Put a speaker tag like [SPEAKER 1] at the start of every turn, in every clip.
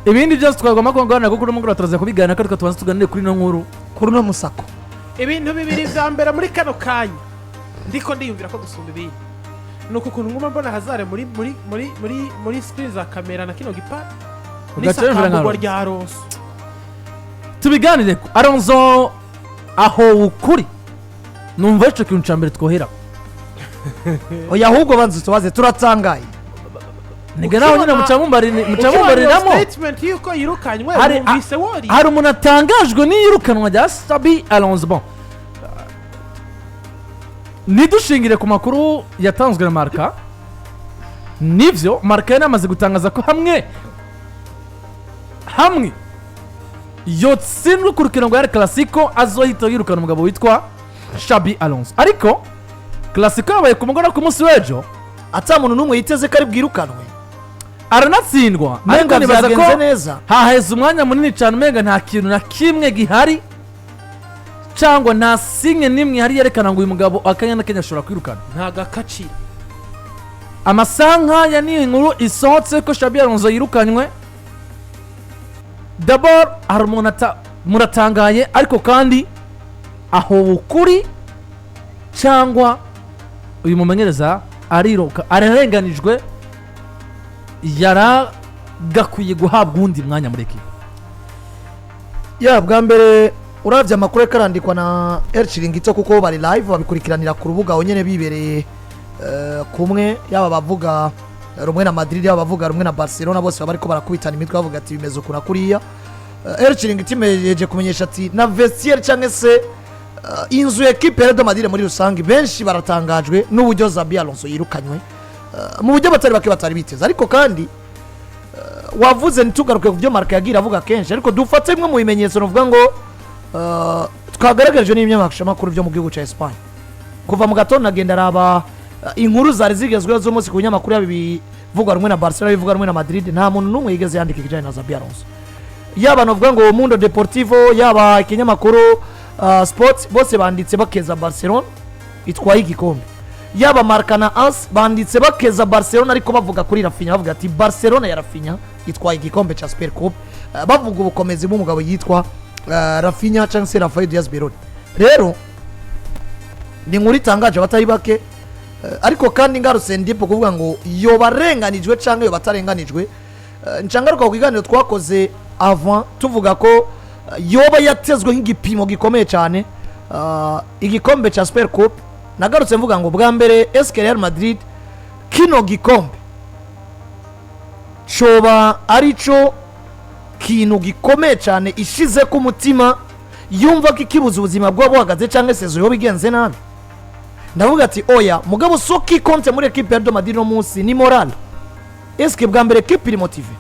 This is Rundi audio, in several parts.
[SPEAKER 1] Ibindi byose twagomba kuganira kuko uno mugoroba turaza kubiganira, ariko tubanza tuganire kuri ino nkuru.
[SPEAKER 2] Kuri uno musako.
[SPEAKER 3] Ibintu bibiri vya mbere muri kano kanya ndiko ndiyumvira ko gusumba ibindi ni uku kuntu nguma mbona Hazard muri screen za kamera na kino gipa
[SPEAKER 1] Ugaca wiyumvira nka
[SPEAKER 3] n'isakamburwa
[SPEAKER 1] Alonso.
[SPEAKER 3] rya Alonso.
[SPEAKER 1] Tubiganire ko Alonso aho ukuri numva ico kintu ca mbere twohera.
[SPEAKER 2] Oya, ahubwo banza tubaze, turatangaye.
[SPEAKER 1] Niga naho nyine muca mumbariramo.
[SPEAKER 3] Statement yuko yirukanywe wumvise wori.
[SPEAKER 1] Hari umuntu atangajwe n'iyirukanwa rya Xabi Alonso. Bon, ntidushingire ku makuru yatanzwe na Marca. Nivyo, Marca yari yamaze gutangaza ko hamwe yotsindwa ku rukino rwa El Clasico azohita yirukana umugabo witwa Xabi Alonso, ariko Clasico yabaye ku mugoroba ku munsi w'ejo.
[SPEAKER 2] Ata muntu n'umwe yiteze ko ari bwirukanwe.
[SPEAKER 1] Aranatsindwa, ariko
[SPEAKER 2] Menga
[SPEAKER 1] nibaza
[SPEAKER 2] byagenze
[SPEAKER 1] ko
[SPEAKER 2] neza.
[SPEAKER 1] haheze umwanya munini cyane umenga nta kintu na kimwe gihari cyangwa nta signe n'imwe ihari yerekana ngo uyu mugabo akanya n'akanya ashobora kwirukana.
[SPEAKER 3] Nta gakaciro.
[SPEAKER 1] Amasaha nk'aya ni inkuru isohotse ko Xabi Alonso yirukanywe. D'abord hari umuntu muratangaye, ariko kandi aho ukuri cyangwa uyu mumenyereza ariruka ararenganijwe, yaragakwiye guhabwa uwundi mwanya muri ekipa.
[SPEAKER 2] Ya, bwa mbere uravye amakuru ariko arandikwa na El Chiringuito, kuko bari live babikurikiranira ku rubuga aho nyene bibereye kumwe, yaba abavuga rumwe na Madrid, yaba abavuga rumwe na Barcelona, bose baba bariko barakubitana imitwe bavuga ati bimeze uku na kuriya. El Chiringuito imejeje kumenyesha ati na vestiaire cyangwa se inzu ya equipe ya Real Madrid muri rusange, benshi baratangajwe n'uburyo Xabi Alonso yirukanywe mu buryo batari bake batari biteze. Ariko kandi wavuze, ntitugaruke ku byo Marca yagiye avuga kenshi, ariko dufate bimwe mu bimenyetso nuvuga ngo twagaragarijwe n'ibinyamakuru byo mu gihugu cya Espagne. Kuva mu gatondo agenda araba inkuru zari zigezweho z'umunsi ku binyamakuru, yaba ibivugwa rumwe na Barcelona, ibivugwa rumwe na Madrid, nta muntu n'umwe yigeze yandika ikijyanye na Xabi Alonso. Yaba nuvuga ngo Mundo Deportivo, yaba ikinyamakuru Sport, bose banditse bakeza Barcelona itwaye igikombe. Yaba Marca na AS banditse bakeza Barcelona, ariko bavuga kuri Raphinha, bavuga ati Barcelona ya Raphinha itwaye igikombe cya Super Coupe, bavuga ubukomezi bw'umugabo yitwa Raphinha cyangwa se Rafael Diaz Beroni. Rero ni inkuru itangaje abatari bake, ariko kandi ngarutse ndipo kuvuga ngo yoba arenganijwe cyangwa yoba atarenganijwe, ncangaruka ku kiganiro twakoze avant tuvuga ko yoba yatezwe nk'igipimo gikomeye cyane igikombe cya Super Coupe. Nagarutse mvuga ngo bwa mbere, eske Real Madrid kino gikombe coba ari cyo kintu gikomeye cyane ishize ku mutima, yumva ko ikibuza ubuzima bwaba buhagaze cyangwa se yoba igenze nabi? Ndavuga ati oya. Mugabo ce qui compte muri ekipe ya Real Madrid no munsi ni moral. Eske bwa mbere ekipe iri motivée?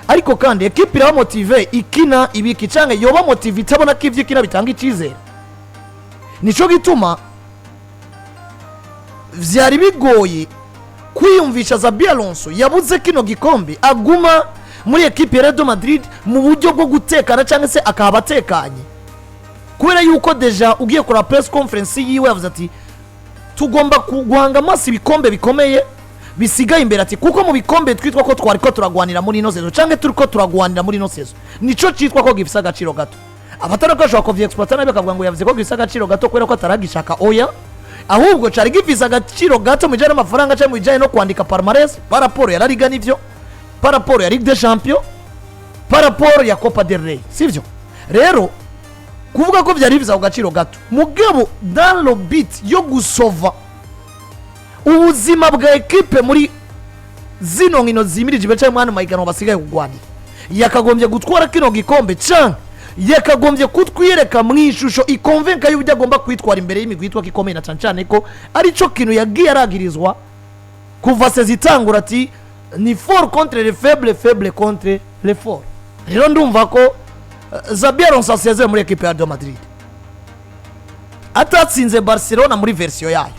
[SPEAKER 2] Ariko kandi ekipe iraba motivée ikina ibiki, cyangwa yoba motivée itabona ko ibyo ikina bitanga icyizere? Nico gituma vyari bigoye kwiyumvisha Xabi Alonso yabuze kino gikombe aguma muri ekipe ya Real Madrid mu buryo bwo gutekana cyangwa se akaba atekanye, kubera yuko déjà ugiye kureba press conference yiwe yavuze ati tugomba guhanga amaso ibikombe bikomeye bisigaye imbere, ati kuko mu bikombe twitwa ko twari ko turagwanira muri ino saison cyangwa turi ko turagwanira muri ino saison, nico cyitwa ko gifise agaciro gato. Abatari ko bashobora kuvi exploiter nabi bakavuga ngo yavuze ko gifise agaciro gato kubera ko ataragishaka. Oya, ahubwo cari gifise agaciro gato mu bijyanye n'amafaranga cyangwa mu bijyanye no kwandika palmarès par rapport ya La Liga, nivyo, par rapport ya Ligue des Champions, par rapport ya Copa del Rey, sivyo? Rero kuvuga ko byari bifise ako gaciro gato, mugabo dans le but yo gusova ubuzima bwa ekipe muri zino nkino zimirije imbere cyangwa mu mahiganwa basigaye kugwanira, yakagombye gutwara kino gikombe canke yakagombye kutwiyereka mu ishusho ikonvenka y'uburyo agomba kwitwara imbere y'imigwi yitwa ko ikomeye, na cyane cyane ko arico kintu yagiye aragirizwa kuva saison itangura, ati ni fort contre les faibles, faible contre les forts. Rero ndumva ko Xabi Alonso asezeye muri ekipe ya Real Madrid atatsinze Barcelona muri version yayo,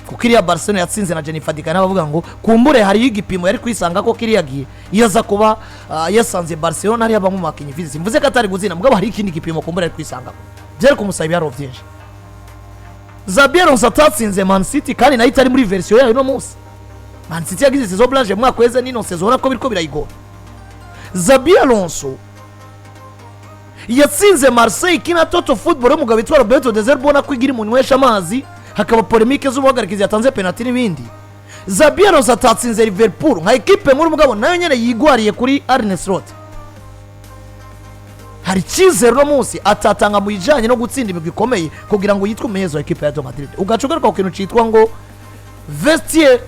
[SPEAKER 2] kuko iriya Barcelona yatsinze na Jennifer Dikana bavuga ngo kumbure hariyo igipimo yari kwisanga ko kiriya gihe iyo aza kuba yasanze Barcelona hariya bamwe mu bakinnyi fizi, mvuze ko atari gutsinda, mugabo hari ikindi gipimo kumbure yari kwisanga byari kumusaba ibiharuro byinshi. Xabi Alonso atatsinze Man City kandi nayo itari muri version yayo. No munsi Man City yagize saison blanche mu mwaka weze, n'ino saison ubona ko biriko birayigora. Xabi Alonso yatsinze Marseille ikina total football y'umugabo witwa Roberto De Zerbi, ubona ko igira umunywesha amazi, hakaba polémique z'umuhagarikizi yatanze penalty n'ibindi. Xabi Alonso atatsinze Liverpool nka ekipe nkuru, mugabo nayo nyene yigwariye kuri Arne Slot. Hari icyizere uno munsi atatanga mu bijyanye no gutsinda imigwi ikomeye kugira ngo yitwe umumenyereza wa ekipe ya Real Madrid. Ugaca ugaruka ku kintu cyitwa ngo vestiaire.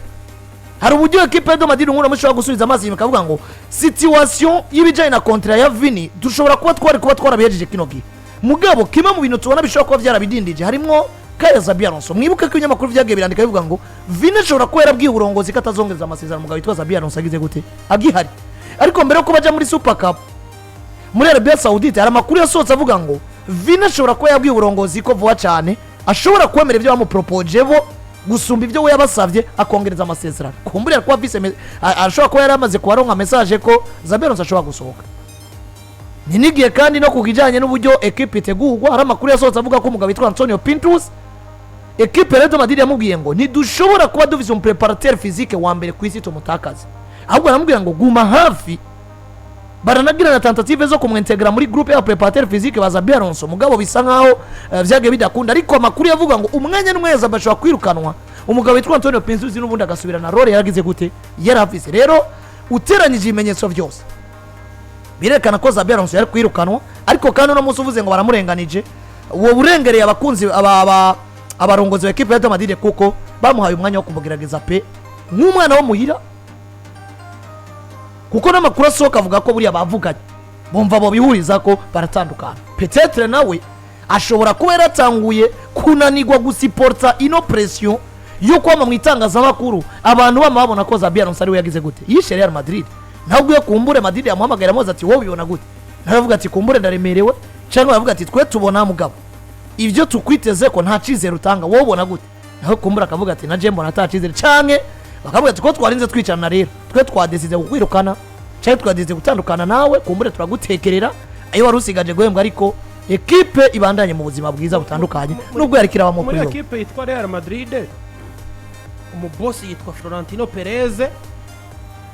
[SPEAKER 2] Hari uburyo ekipe ya Real Madrid nk'uno mushobora gusubiza amazi inyuma ikavuga ngo situation y'ibijyanye na contrat ya Vini dushobora kuba twari kuba twarabihejeje kino gihe, mugabo kimwe mu bintu tubona bishobora kuba byarabidindije harimo kaya Xabi Alonso. Mwibuke ko ibinyamakuru byagiye birandika bivuga ngo Vini ashobora kuba yarabwiye uburongozi ko atazongereza amasezerano umugabo witwa Xabi Alonso agize gute agihari. Ariko mbere yuko bajya muri Super Cup muri Arabia Saudite, hari amakuru yasohotse avuga ngo Vini ashobora kuba yabwiye uburongozi ko vuba cyane ashobora kwemera ibyo bamupropoje bo gusumba ibyo we yabasabye, akongereza amasezerano. Kumbura kuba vise ashobora kuba yari amaze kubaronka message ko Xabi Alonso ashobora gusohoka. Ni n'igihe kandi no ku kijyanye n'uburyo ekipe itegurwa, hari amakuru yasohotse avuga ko umugabo witwa Antonio Pintus, ekipe ya Real Madrid yamubwiye ngo ntidushobora kuba dufise umupréparateur physique wa mbere ku isi tumutakaze, ahubwo aramubwira ngo guma hafi. Baranagira na tentative zo kumwentegra muri groupe ya préparateur physique ba Xabi Alonso, mugabo bisa nkaho vyagiye bidakunda. Ariko amakuru yavuga ngo umwanya n'umweza bashobora kwirukanwa, umugabo witwa Antonio Pintus n'ubundi agasubira na role yaragize gute yarafise. Rero uteranyije ibimenyetso byose birerekana ko Xabi Alonso yari kwirukanwa. Ariko kandi uno munsi uvuze ngo baramurenganije, uwo burengereye abakunzi abarongozi ba ekipe ya Real Madrid, kuko bamuhaye umwanya wo kumugerageza pe nk'umwana wo muhira, kuko n'amakuru asohoka avuga ko buriya bavuganye bumva bihuriza ko baratandukana. Peut-être nawe ashobora kuba yaratanguye kunanirwa gusiporta ino pression yo kwama mu itangazamakuru, abantu bama babona ko Xabi Alonso ariwe yagize gute yishe Real Madrid. Nawe ubwiye kumbure Madrid yamuhamagara amubaza ati: "Wowe ubibona gute?" Nawe avuga ati: "Kumbure ndaremerewe," cyangwa bavuga ati: "Twe tubona mugabo ibyo tukwiteze ko nta cyizere utanga, wowe ubona gute?" Nawe kumbura akavuga ati: "Na je mbona ata cyizere," canke bakavuga ati: "Ko twarinze twicarana rero, twe twadesize kukwirukana cyangwa twadesize gutandukana nawe, kumbure turagutekerera ayo wari usigaje guhembwa, ariko ekipe ibandanye mu buzima bwiza butandukanye nubwo yari kirabamo."
[SPEAKER 3] Muri
[SPEAKER 2] kuri yo
[SPEAKER 3] ekipe yitwa Real Madrid, umubosi yitwa Florentino Perez,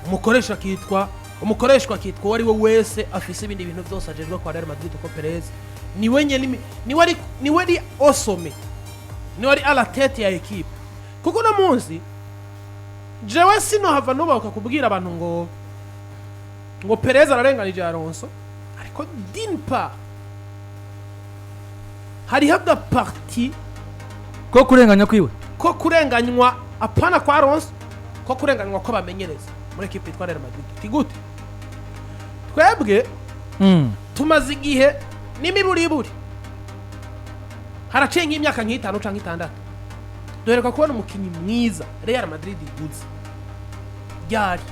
[SPEAKER 3] umukoresha akitwa umukoreshwa akitwa uwo ari we wese afise ibindi bintu byose ajejwe kwa Real Madrid, uko Perez niwe nyene niwe ari au sommet, niwe ari à la tête ya ekipe. Kuko uno munsi jewe sinohava nubahuka kubwira abantu ngo Perez ararenganije Alonso, ariko d'une part hariho agapartie
[SPEAKER 1] ko kurenganya kwiwe,
[SPEAKER 3] ko kurenganywa, apana kwa Alonso, ko kurenganywa ko bamenyereza muri ekipe yitwa Real Madrid. Ti gute? Twebwe tumaze igihe n'imiburiburi, haraciye nk'imyaka nk'itanu canke 6, duheruka kubona umukinnyi mwiza Real Madrid iguze ryari?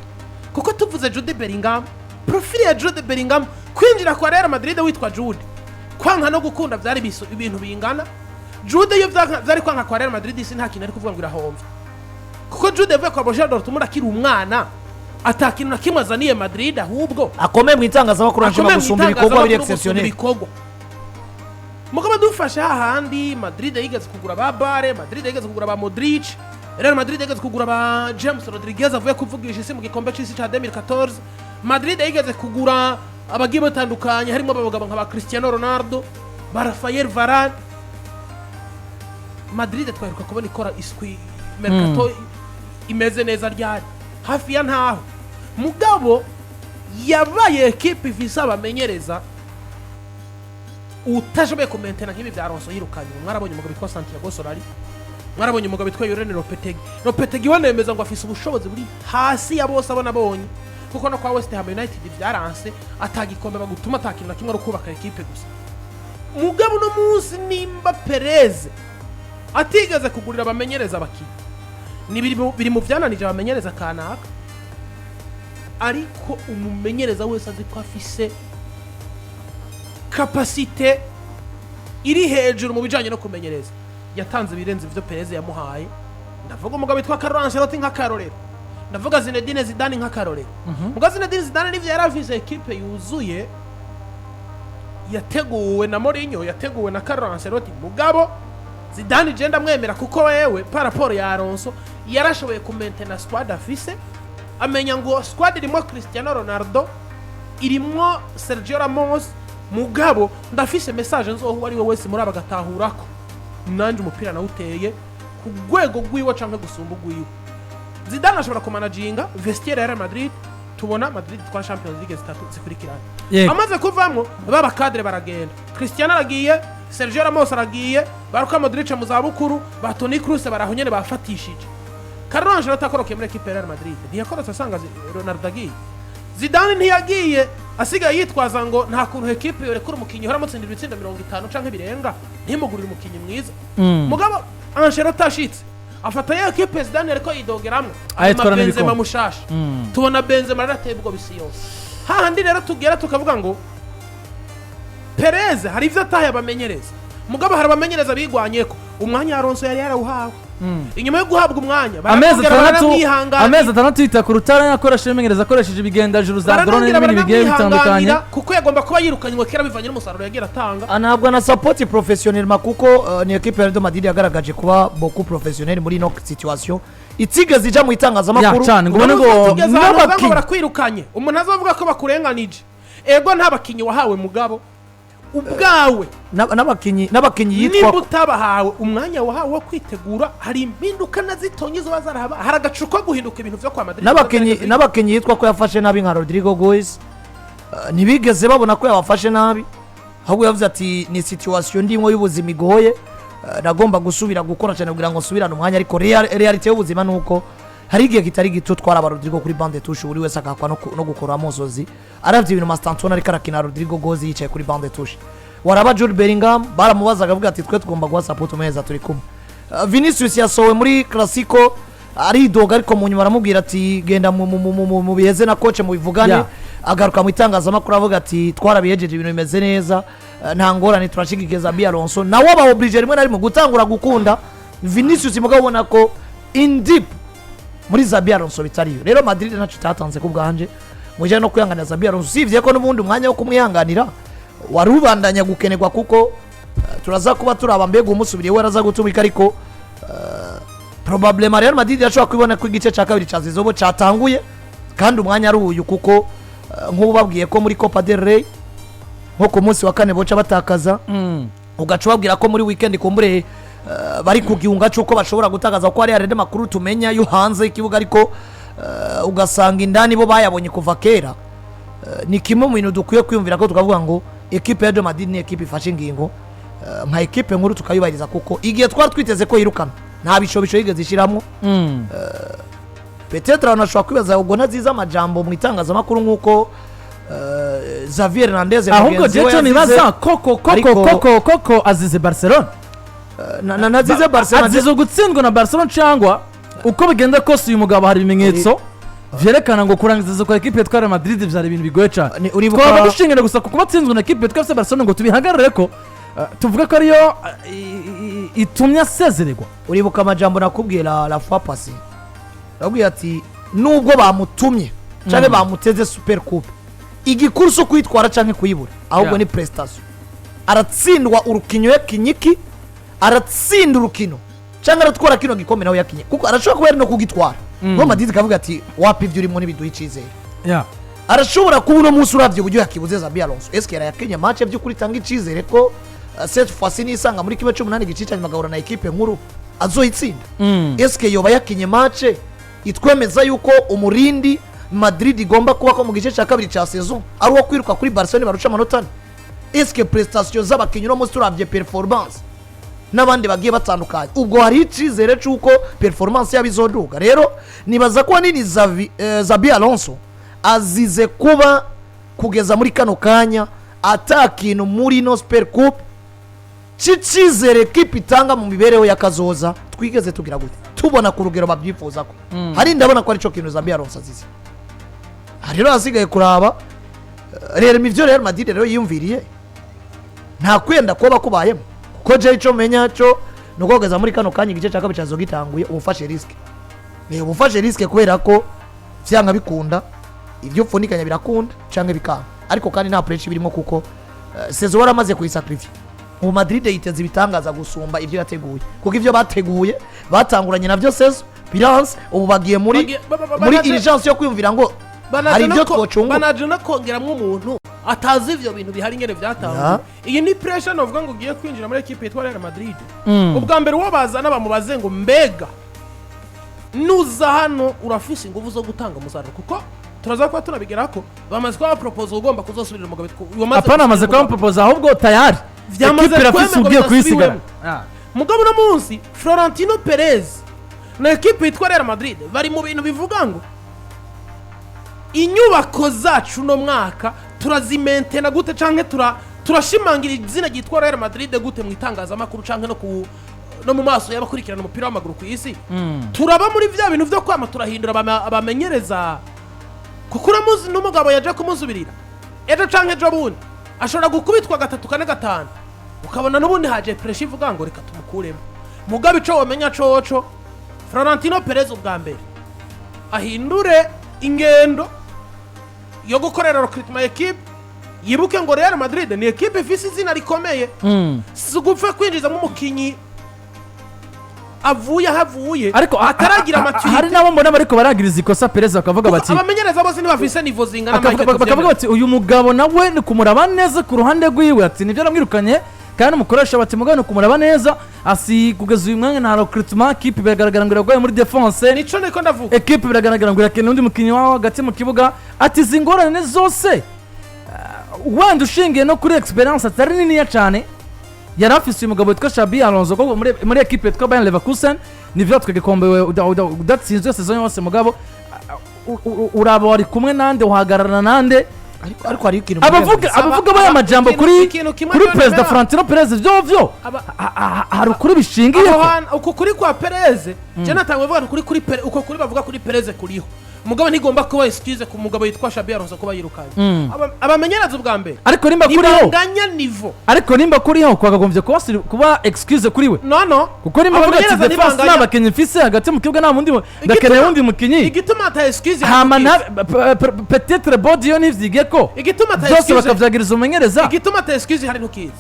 [SPEAKER 3] Kuko tuvuze Jude Bellingham, profile ya Jude Bellingham, kwinjira kwa Real Madrid witwa Jude, kwanka no gukunda byari ibintu bingana. Jude iyo vyari kwanka kwa Real Madrid, isi nta kintu ari kuvuga ngo irahomvye, kuko Jude yavuye kwa Borussia Dortmund akiri umwana, ata kintu na kimwe azaniye Madrid, ahubwo
[SPEAKER 2] akomeye mu itangazamakuru, ashobora
[SPEAKER 3] akomeye mu
[SPEAKER 2] gusumba ibikorwa biri
[SPEAKER 3] itangazamakuru gusumba
[SPEAKER 2] exceptionnel.
[SPEAKER 3] Ibikorwa. Mugabo dufashe hahandi Madrid yigeze kugura ba Bale, Madrid yigeze kugura ba Modric, Real Madrid yigeze kugura ba James Rodriguez avuye kuvugisha isi mu gikombe c'isi ca 2014, Madrid yigeze kugura abagiye batandukanye, harimo abagabo nka ba Cristiano Ronaldo, ba Rafael Varane. Madrid twaheruka kubona ikora iswi mercato imeze neza ryari? Hafi ya ntaho. Mugabo yabaye ekipe ifise abamenyereza utashoboye kumentena nk'ibi bya Alonso yirukanye. Mwarabonye umugabo witwa Santiago Solari, mwarabonye umugabo witwa Julen Lopetegui. Lopetegui we nemeza ngo afise ubushobozi buri hasi ya bose abo nabonye, kuko no kwa West Ham United byaranse, atagikombe bagutuma, atakintu na kimwe, ari ukubaka ekipe gusa. Mugabo uno munsi nimba Perez atigeze kugurira abamenyereza abakinnyi, ni biri mu byananije abamenyereza kanaka. Ariko umumenyereza wese azi ko afise capacité iri hejuru mu bijanye no kumenyereza, yatanze ibirenze ivyo Perez yamuhaye. Ndavuga umugabo witwa Carlo Ancelotti nk'akarorero, ndavuga Zinedine Zidane nk'akarorero. Mugabo Zinedine Zidane nivyo yari afise ekipe yuzuye yateguwe na Mourinho, yateguwe na Carlo Ancelotti, mugabo Zidane je ndamwemera kuko wewe par rapport ya Alonso yarashoboye kumentena squad afise, amenya ngo squad irimo Cristiano Ronaldo. Irimwo Sergio Ramos, mugabo ndafise message nzoha uwo ari we wese muri aba agatahurako nanjye umupira nawuteye ku rwego rwiwe canke gusumba urwiwe. Zidane ashobora kumanaginga vestiaire ya Real Madrid. Tubona Madrid itwara Champions League zitatu zikurikirana. Amaze kuvamwo, baba cadre baragenda, Cristiano aragiye, Sergio Ramos aragiye, ba Luka Modric mu zabukuru, ba Toni Kroos baraho nyene bafatishije. Carlo Ancelotti akorokeye muri equipe ya Real Madrid, ntiyakorotse asanga Ronaldo agiye. Zidane ntiyagiye asigaye yitwaza ngo nta kuntu equipe yorekura umukinnyi uhora amutsindira ibitsindo 50 canke birenga ntimugurire umukinnyi mwiza. Mugabo Ancelotti ashitse afata ya equipe Zidane ariko yidogeramwo,
[SPEAKER 1] Ayitwara
[SPEAKER 3] Benzema
[SPEAKER 1] n'ibikombe.
[SPEAKER 3] mushasha. Tubona Benzema arateye ubwoba isi yose. Hahandi rero tugera tukavuga ngo Perez hari ivyo ataye abamenyereza, mugabo hari abamenyereza bigwanyeko. Umwanya Alonso yari yarawuhawe, inyuma yo guhabwa umwanya
[SPEAKER 1] Amezi
[SPEAKER 3] baramwongera,
[SPEAKER 1] 6,
[SPEAKER 3] baramwihanganira.
[SPEAKER 1] amezi 6 yita ku rutare, akoresha ibimenyereza, akoresheje ibigendajuru za drone
[SPEAKER 3] Baranongera,
[SPEAKER 1] n'ibindi bigiye bitandukanye.
[SPEAKER 3] baranamwihanganira, kuko yagomba kuba yirukanywe kera bivanye n'umusaruro yagiye aratanga.
[SPEAKER 2] Anahabwa na support professionnellement, kuko ni equipe ya Real Madrid yagaragaje kuba beaucoup professionnel muri ino situation, itigeze ija mu itangazamakuru.
[SPEAKER 1] Ya, cane, ngo ubone ngo
[SPEAKER 3] Tugeze ahantu bavuga ngo
[SPEAKER 2] n'abakinyi.
[SPEAKER 3] barakwirukanye, umuntu azavuga ko bakurenganije. Ego, nta bakinyi wahawe, mugabo ubwawe
[SPEAKER 2] N'abakinyi yitwa
[SPEAKER 3] nimba utabahawe umwanya wahawe wo kwitegura, hari impinduka na zitonye ziba zarahaba, hari agacu ko guhinduka ibintu vyo kwa Madrid.
[SPEAKER 2] N'abakinyi yitwa ko yafashe nabi nka Rodrygo Goes, ntibigeze babona ko yabafashe nabi, ahubwo yavuze ati ni situation ndimwo y'ubuzima igoye, nagomba gusubira gukora cyane kugira ngo nsubirane umwanya. Ariko réalité y'ubuzima ni uko hari igihe kitari gito twaraba Rodrygo kuri banc de touche, buri wese akakwa no gukora amosozi aravye ibintu Mastantuono ariko arakina, Rodrygo Goes yicaye kuri banc de touche. Waraba Jude Bellingham, baramubazaga avuga ati twe tugomba guha support umuheza, turi kumwe. Vinicius yasowe muri Clasico aridoga, ariko mu nyuma aramubwira ati genda mu biheze na coach mubivugane. Agaruka mu itangazamakuru avuga ati twarabihejeje, ibintu bimeze neza, nta ngorane, turashigikiye Xabi Alonso. Nawe aba obligé rimwe na rimwe gutangura gukunda Vinicius, mugabo ubona ko in deep muri Xabi Alonso bitariyo. Rero Madrid ntacyo itatanze ku bwanje mu bijyanye no kwihanganira Xabi Alonso, usibye ko n'ubundi umwanya wo kumwihanganira wari ubandanya gukenerwa, kuko turaza kuba turaba mbega umusubiriye we araza gutumika. Ariko probablement Real Madrid yashobora kubibona ko igice cya kabiri cya saison cyatanguye kandi umwanya ari uyu, kuko nk'ubu babwiye ko muri Copa del Rey nko ku munsi wa kane boca batakaza, ugaca ubabwira ko muri weekend kumbure bari ku gihunga cy'uko bashobora gutakaza, kuko hari andi makuru tumenya yo hanze y'ikibuga, ariko ugasanga indani bo bayabonye kuva kera. Ni kimwe mu bintu dukwiye kwiyumvira ko tukavuga ngo ekipe ya Real Madrid ni ekipe ifashe ingingo nka ekipe nkuru, tukayubahiriza, kuko igihe twari twiteze ko yirukana nta bishobisho yigeze ishyiramo. Peut-être abantu bashobora kwibaza ubwo ntazize amajambo mu itangazamakuru nk'uko Xavier Hernandez
[SPEAKER 1] Ahubwo
[SPEAKER 2] mugenzi we
[SPEAKER 1] jewe
[SPEAKER 2] yazize.
[SPEAKER 1] nibaza koko koko koko azize Barcelona.
[SPEAKER 2] Nazize Barcelona.
[SPEAKER 1] Azize gutsindwa na Barcelona, cyangwa uko bigenda kose uyu mugabo hari ibimenyetso vyerekana ngo kurangiza kwa ekipe yitwa Real Madrid vyari ibintu bigoye cyane. Twaba dushingira gusa ku kuba atsinzwe na ekipe yitwa FC Barcelona ngo tubihagarare ko tuvuge ko ariyo itumye asezererwa?
[SPEAKER 2] Uribuka amajambo nakubwiye la fois passée, nakubwiye ati nubwo bamutumye cyangwa bamuteze super coupe, igikuru si ukuyitwara cyangwa kuyibura, ahubwo ni prestation. Aratsindwa urukino yakinyiki, aratsinda urukino cyangwa aratwara kino gikombe nawe yakinye, kuko arashobora kuba yari no kugitwara. Ngo Madrid ikavuga ati wapi, ibyo urimo ntibiduha icyizere. Arashobora kuba uno munsi uravye uburyo yakibuze Xabi Alonso, eske yarayakinye match by'ukuri itanga icyizere ko cette fois nisanga muri 1/8 gice cyanyuma agahura na ekipe nkuru azoyitsinda? Eske yoba yakinye match itwemeza yuko umurindi Madrid igomba kuba ko mu gice cya kabiri cya saison ari uwo kwiruka kuri Barcelona barusha amanota 4? Eske prestation z'abakinnyi uno munsi turavye performance n'abandi bagiye batandukanye, ubwo hari icyizere cy'uko performance yabo izoduga? Rero nibaza ko nini Xabi Alonso azize kuba kugeza muri kano kanya ata kintu muri ino super coupe cy'icyizere kipe itanga mu mibereho ya kazoza twigeze tugira gute tubona ku rugero babyifuza ko hari. Ndabona ko aricyo kintu Xabi Alonso azize. Aha rero hasigaye kuraba rero ivyo Real Madrid rero yiyumviriye nta kwenda kuba kubayemo, kuko je ico menya cyo ni uko kugeza muri kano kanya igice cya kabiri cyazo gitanguye uba ufashe risque. Ni uba ufashe risque kubera ko vyanga bikunda ibyo upfundikanya birakunda canke bikanga, ariko kandi nta pressure birimo, kuko saison waramaze kuyisacrifier. Ubu Madrid yiteze ibitangaza gusumba ibyo yateguye, kuko ibyo bateguye batanguranye navyo saison biranse, ubu bagiye muri muri urgence yo kwiyumvira ngo
[SPEAKER 3] Banaje
[SPEAKER 2] Hari
[SPEAKER 3] no
[SPEAKER 2] ibyo twocunguka.
[SPEAKER 3] Banaje no kongeramwo umuntu atazi ivyo bintu bihari ingene vyatanzwe. Iyi ni pressure novuga ngo ugiye kwinjira muri ekipe yitwa Real Madrid. Ubwa mbere uwo bazana bamubaze ngo: "Mbega nuza hano urafise ingufu zo gutanga umusaruro?" Kuko turaza kuba tunabigera ko bamaze kuba bapropose ugomba kuzosubirira umugabo wamaze
[SPEAKER 1] Apana, amaze
[SPEAKER 3] gusubirira
[SPEAKER 1] kuba
[SPEAKER 3] umugabo.
[SPEAKER 1] propose, ahubwo tayari
[SPEAKER 3] Vyamaze
[SPEAKER 1] ekipe irafise
[SPEAKER 3] kwemerwa,
[SPEAKER 1] ugiye kuyisigara.
[SPEAKER 3] bidasubiwemo. Mugabo uno munsi Florentino Perez na ekipe yitwa Real Madrid bari mu bintu bivuga ngo inyubako zacu uno mwaka turazimentena gute, canke turashimangira izina ryitwa Real Madrid gute mu itangazamakuru canke no mu maso y'abakurikirana umupira w'amaguru ku isi? Turaba muri vya bintu vyo kwama turahindura abamenyereza, kuko uramuzi n'umugabo yaje kumusubirira ejo canke ejo bundi ashobora gukubitwa gatatu, kane, gatanu, ukabona n'ubundi haje pressure ivuga ngo reka tumukuremo. Mugabo ico womenya coco, Florentino Perez ubwa mbere ahindure ingendo yo gukorera recrutement équipe, yibuke ngo Real Madrid ni équipe ifise izina rikomeye. Si ugupfa kwinjizamo umukinyi avuye aho avuye,
[SPEAKER 1] Ariko
[SPEAKER 3] ataragira
[SPEAKER 1] hari
[SPEAKER 3] maturité.
[SPEAKER 1] n'abo mbona bariko baragiriza ikosa Perez, bakavuga bati
[SPEAKER 3] Abamenyereza bose ntibafise niveau zingana. Mike,
[SPEAKER 1] Bakavuga bati uyu mugabo nawe ni kumuraba neza ku ruhande rwiwe, ati nibyo aramwirukanye kandi umukoresha, bati mugabo ni kumuraba neza, asi kugeza uyu mwanya nta recrutement, ekipe biragaragara ngo iragoye muri défense.
[SPEAKER 3] Nico niko ndavuga.
[SPEAKER 1] Ekipe biragaragara ngo irakeneye undi mukinnyi waho hagati mu kibuga, ati izi ngorane zose, wenda ushingiye no kuri experience atari niniya cyane yari afise uyu mugabo witwa Xabi Alonso, kuko muri ekipe yitwa Bayer Leverkusen nivyo twe gikombe udatsinzwe saison yose, mugabo uraba wari kumwe nande, uhagararana nande?
[SPEAKER 2] Ariko hari ikintu
[SPEAKER 1] Abavuga abavuga baya majambo kuri
[SPEAKER 3] Ikintu kimwe
[SPEAKER 1] kuri
[SPEAKER 3] cyo
[SPEAKER 1] Perezida
[SPEAKER 3] nemera.
[SPEAKER 1] Florentino Perez, vyo hari ukuri bishingiye
[SPEAKER 3] Aho hantu uko kuri kwa Perez, je natangwe vuga kuri uko kuri bavuga kuri Perez kuriho, mugabo ntigomba kuba excuse ku mugabo yitwa Xabi Alonso kuba yirukanye. Abamenyereza ubwa mbere
[SPEAKER 1] Ariko nimba kuriho
[SPEAKER 3] ntibanganya niveau.
[SPEAKER 1] Ariko nimba kuriho kwakagombye kuba excuse kuri we,
[SPEAKER 3] No.
[SPEAKER 1] kuko nimba avuga ati
[SPEAKER 3] Abamenyereza
[SPEAKER 1] défense
[SPEAKER 3] ntibanganya.
[SPEAKER 1] nta bakinnyi mfise, hagati mu kibuga nta wundi ndakeneye wundi mukinyi.
[SPEAKER 3] Igituma ata excuse
[SPEAKER 1] Hama
[SPEAKER 3] hari
[SPEAKER 1] peut-être board yo ntivyige ko
[SPEAKER 3] Igituma ata
[SPEAKER 1] byose
[SPEAKER 3] excuse
[SPEAKER 1] bakavyagiriza umumenyereza.
[SPEAKER 3] Igituma ata excuse hari ntukizi,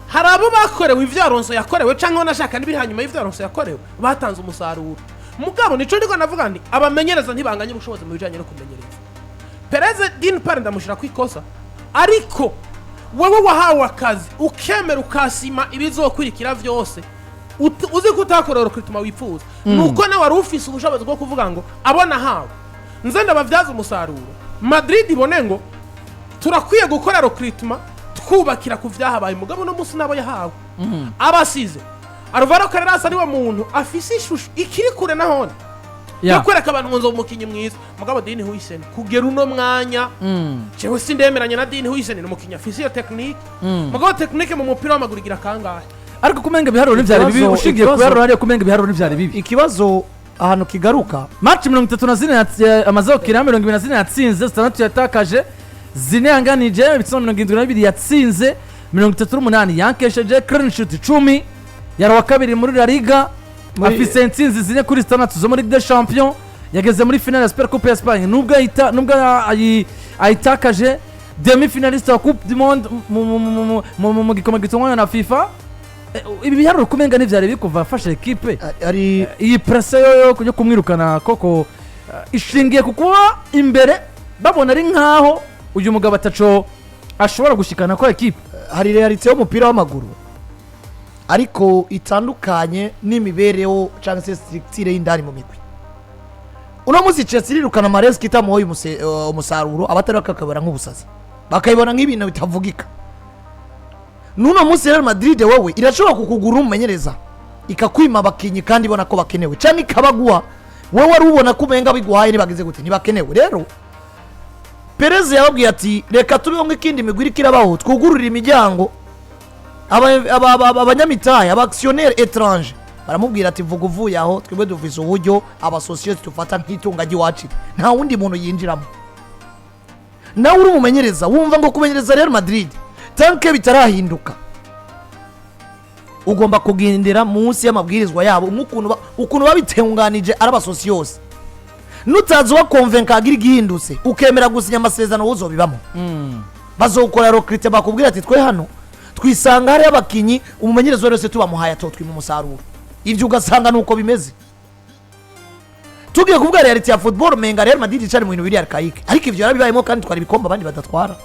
[SPEAKER 3] hari abo bakorewe ivyo Alonso yakorewe canke banashaka n'ibiri hanyuma y'ivyo Alonso yakorewe batanze umusaruro. Mugabo nico ndiko navuga nti abamenyereza ntibanganya ubushobozi mu bijanye no kumenyereza. Perez d'une part ndamushira ku ikosa, ariko wowe wahawe akazi ukemera ukasima ibizokurikira vyose, uzi ko utakorewe recrutement wifuza, nuko nawe wari ufise ubushobozi bwo kuvuga ngo abo nahawe nze ndabavyaza umusaruro, Madrid ibone ngo turakwiye gukora recrutement twubakira ku vyahabaye. Mugabo no munsi nabo yahawe abasize Alvaro Carreras ariwe muntu afise ishusho ikiri kure nahone yo kwereka abantu ngo nzoba umukinyi mwiza. Mugabo Dean Huijsen kugera uno mwanya, jewe sindemeranya na Dean Huijsen. Ni umukinyi afise iyo technique, mugabo technique mu mupira w'amaguru igira kangahe?
[SPEAKER 1] Ariko kumenga ibiharuro ntivyari bibi. Ushingiye ku biharuro hariya, kumenga ibiharuro ntivyari bibi.
[SPEAKER 2] Ikibazo ahantu kigaruka,
[SPEAKER 1] Match 34 amaze gukina, 24 yatsinze, 6 yatakaje, 4 yanganije, ibitsindo 72 yatsinze, 38 yankesheje, clean sheet 10, yari uwa kabiri muri La Liga, afise intsinzi 4 kuri 6 zo muri Ligue des Champions, yageze muri finale ya Super Coupe ya Espagne nubwo ayitakaje, demi finaliste wa Coupe du Monde mu gikombe gitunganywa na FIFA. Ibi biharuro kumenga ntivyari bikuva afashe ekipe.
[SPEAKER 2] Ari
[SPEAKER 1] Iyi pressure yo yo kumwirukana koko ishingiye ku kuba imbere babona ari nkaho uyu mugabo ataco ashobora gushikana ko ekipe.
[SPEAKER 2] Hari réalité y'umupira w'amaguru, ariko itandukanye n'imibereho cyangwa se structure y'indani mu migwi. Uno munsi Chelsea irirukana Maresca itamuhoye umusaruro, abatari bakakabara nk'ubusazi, bakayibona nk'ibintu bitavugika. N'uno munsi Real Madrid wowe irashobora kukugura umumenyereza ikakwima abakinyi kandi ibona ko bakenewe, cyangwa ikabaguha wowe wari ubona ko umenga biguhaye ntibagize gute, ntibakenewe. Rero Perez yababwiye ati reka tubeho nk'ikindi migwi iriko irabaho, twugururire imiryango abanyamitahe, aba actionnaire étranger. Baramubwira ati vuga uvuye aho, twebwe dufise uburyo abasosiyete dufata nk'itunga ry'iwacu, nta wundi muntu yinjiramo. Nawe uri umumenyereza wumva ngo kumenyereza Real Madrid tant que bitarahinduka ugomba kugendera munsi y'amabwirizwa yabo nk'ukuntu ukuntu babitunganije ari abasosiyose. Nutazi ubakonvenka agira igihindutse, ukemera gusinya amasezerano wuzobibamo, bazokora recrutement bakubwira ati twe hano twisanga hariyo abakinyi umumenyereza wese tubamuhaye atotwima umusaruro. Ibyo ugasanga nuko bimeze. Tugiye kuvuga réalité ya football, menga Real Madrid icari mu bintu biri archaïque, ariko ivyo yarabibayemo kandi twara ibikombe abandi badatwara.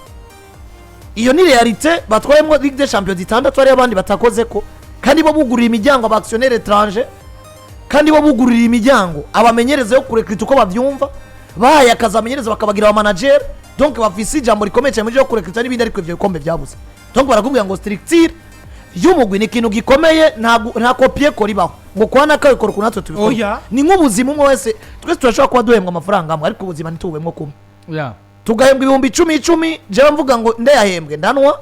[SPEAKER 2] Iyo ni réalité. Batwayemo Ligue des Champions zitandatu, hariyo abandi batakoze ko, kandi bo bugurira imiryango aba actionnaire étranger, kandi bo bugurira imiryango abamenyereza yo kurecruta uko bavyumva, bahaye akazi abamenyereza bakabagira aba manager, donc bafise ijambo rikomeye cyane muri byo kurecruta n'ibindi, ariko ivyo bikombe byabuze. Donc barakubwira ngo structure y'umugwi ni ikintu gikomeye, nta copier-coller ibaho ngo kwa nakabikora ukuntu natwe tubikora.
[SPEAKER 3] Oya.
[SPEAKER 2] Ni nk'ubuzima, umwe wese, twese turashobora kuba duhembwa amafaranga amwe, ariko ubuzima ntitububemwo kumwe. Tugahembwa 10,000 icumi, jewe mvuga ngo ndayahembwe ndanwa,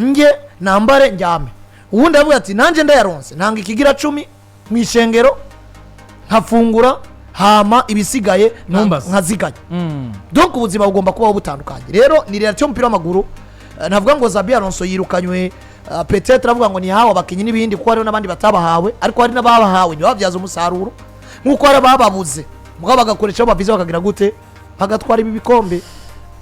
[SPEAKER 2] nge nambare, njyame. Uwundi avuga ati nanjye ndayaronse ntanga ikigira cumi mu ishengero, nkafungura, hama ibisigaye
[SPEAKER 1] Ntumbaze.
[SPEAKER 2] nkaziganya. Donc ubuzima bugomba kubaho butandukanye. Rero ni réalité y'umupira w'amaguru. Navuga ngo Xabi Alonso yirukanywe, peut-être avuga ngo ntiyahawe abakinnyi n'ibindi, kuko hariho n'abandi batabahawe, ariko hari n'ababahawe ntibabyaze umusaruro, nk'uko hari abababuze mugabo bagakoresha aho bavize, bakagira gute, bagatwara ibi bikombe.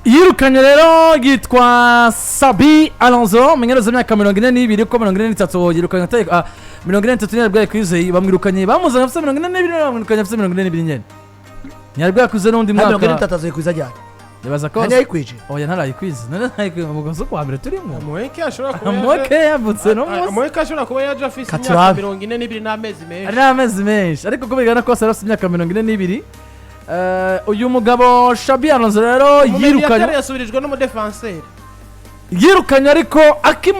[SPEAKER 1] Yirukanye rero yitwa Xabi Alonso, umumenyereza w'imyaka 42, ko 43 yirukanye 43 nyine bwayikwize. Bamwirukanye bamuzanye afite 42, bamwirukanye afite 42 nyine, ntiyari bwakwize n'undi
[SPEAKER 2] Nta mirongo ine
[SPEAKER 1] mwaka.
[SPEAKER 2] n'itatu azoyikwiza ajyanye?
[SPEAKER 1] Nibaza ko
[SPEAKER 2] Nta yayikwije.
[SPEAKER 1] Oya, ntarayikwize. None ntarayikwize mu kwezi kwa mbere turimo.
[SPEAKER 3] Amuheke ashobora kuba yaje
[SPEAKER 1] Amoke yavutse no munsi.
[SPEAKER 3] Amuheke ashobora kuba yaje afise imyaka
[SPEAKER 2] Katurabe.
[SPEAKER 3] 42 n'amezi menshi.
[SPEAKER 1] Ari n'amezi menshi, ariko uko bigana kose yari afite imyaka 42. Uyu mugabo Xabi Alonso rero yirukanye
[SPEAKER 3] Umumediateri yasubirijwe n'umudefanseri.
[SPEAKER 1] Yirukanye ariko.